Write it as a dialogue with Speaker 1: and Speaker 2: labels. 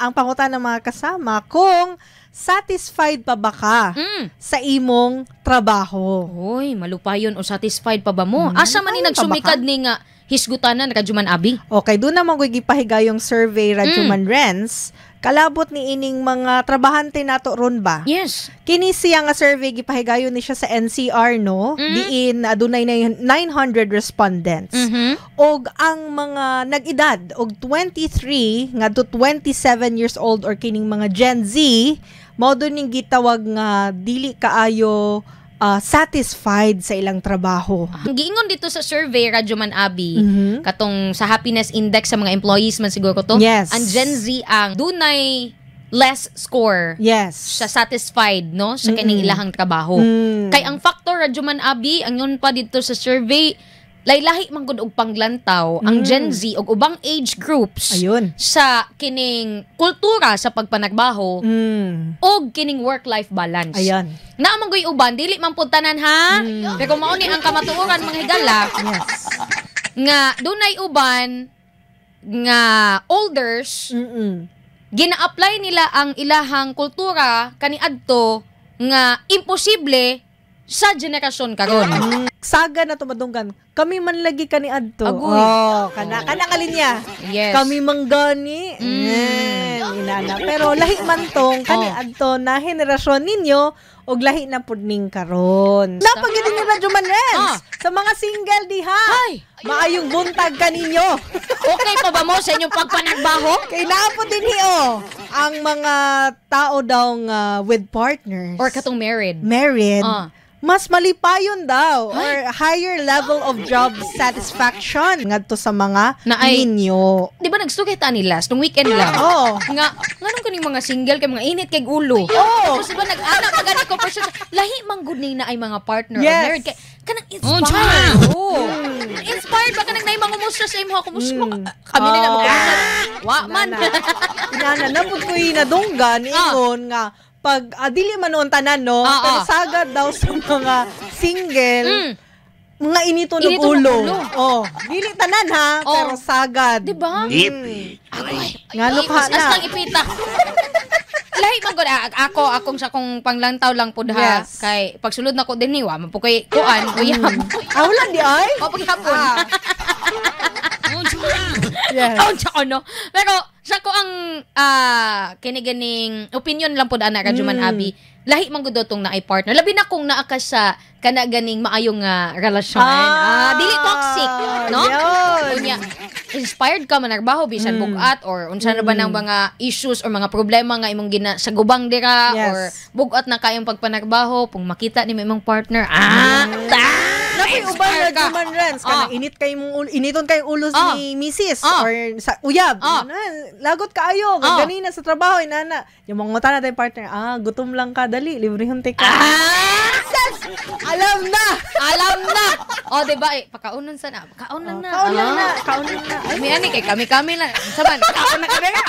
Speaker 1: Ang pangutana, mga kasama, kung satisfied pa ba ka sa imong trabaho?
Speaker 2: Uy, malupayon o satisfied pa ba mo? Asa man ni
Speaker 1: Malupayon pa ba
Speaker 2: nagsumikad ni nga hisgutanan, Radyoman Abi?
Speaker 1: Okay, doon naman ko gipahigayong survey, Radyoman Renz, kalabot ni ining mga trabahante nato ron ba?
Speaker 2: Yes.
Speaker 1: Kini siya nga survey gipahigayon ni siya sa NCR, no? Diin adunay na 900 respondents. Og ang mga nag-edad og 23 ngadto 27 years old or kining mga Gen Z, mao do ning gitawag nga dili kaayo satisfied sa ilang trabaho.
Speaker 2: Ang giingon dito sa survey, Radyoman Abi, katong sa happiness index sa mga employees man siguro to. Ang Gen Z ang dunay less score sa satisfied, no, sa kining ilahang trabaho. Kay ang factor, Radyoman Abi, ang yun pa dito sa survey, laylahi man gud og panglantaw ang Gen Z og ubang age groups sa kining kultura sa pagpanagbaho og kining work-life balance. Naa man goy uban, dili man pud tanan ha. Pero mao ni ang kamatuoran, mga higala, nga dunay uban nga olders, gina-apply nila ang ilahang kultura kaniadto nga imposible sa generasyon karon.
Speaker 1: Saga na tumadunggan. Kami man lagi kaniadto.
Speaker 2: Agoy.
Speaker 1: Oh, kana kana nga linya. Kami man gani. Inana. Pero lahi man tong kaniadto na henerasyon ninyo og lahi na pud ning karon. Napagid ni Radyo Man Renz. Sa mga single diha.
Speaker 2: Ay!
Speaker 1: Maayong buntag kaninyo.
Speaker 2: Okay pa ba mo sa inyong pagpanagbaho?
Speaker 1: Kay naa po din oh, ang mga tao daw nga with partners
Speaker 2: Or katong married.
Speaker 1: Married, mas malipayon daw
Speaker 2: Ay.
Speaker 1: or higher level of job satisfaction ngadto sa mga
Speaker 2: Na ay-
Speaker 1: minyo.
Speaker 2: Di ba nagsugay ta ni last nung weekend lang?
Speaker 1: Oh.
Speaker 2: Nga, nganong kaning mga single kay mga init kay ulo.
Speaker 1: Oo.
Speaker 2: Tapos diba nag-ana pa gani ko person, lahi man gud ni na ay mga partner or married kay kanang inspired. Oh. Inspired ba kanang nay mangumusta sa imo, kumusta mo? Kami na lang magkumusta. Wa man.
Speaker 1: Inana na pud ko'y nadunggan ingon nga pag dili man noon tanan, no, pero sagad daw sa mga single mga inito ng
Speaker 2: Inito ng
Speaker 1: ulo.
Speaker 2: ulo.
Speaker 1: Oh, dili tanan ha, pero sagad.
Speaker 2: Di ba?
Speaker 1: Ngano ka na?
Speaker 2: Astang ipita. Lahi man gud ako akong sa kong panglantaw lang pud ha. Kay pagsulod na ko dinhi, wa man pud kay kuan uyab.
Speaker 1: Ah, wala di ay?
Speaker 2: O paghapon. Oh, tsaka no. Pero sa ko ang kini ganing opinion lang pud ana, Radyoman Abi. Lahi man gud tong naay partner. Labi na kung naa ka sa kana ganing maayong nga relasyon. Ah, dili toxic, no?
Speaker 1: Yun.
Speaker 2: Unya, inspired ka manarbaho bisan bugat or unsa na ba ng mga issues or mga problema nga imong gina sa gubang dira or bugat na kayong pagpanarbaho kung makita ni imong partner, ta
Speaker 1: Napoy uban
Speaker 2: inspire
Speaker 1: na
Speaker 2: ka.
Speaker 1: Juman Renz, kanang init kay mong ulo, initon kay ulo ni misis or sa uyab. Na, lagot kaayo, ganina sa trabaho inana. Yung mga na tayong partner, gutom lang ka, dali, librehon ka. Alam na.
Speaker 2: Alam na. O, di ba? Eh, pakaunon sana. Kaon lang na.
Speaker 1: Kaon lang na, kaon lang na. Ay,
Speaker 2: May ani kay kami-kami lang. Saban, kaon na kami na.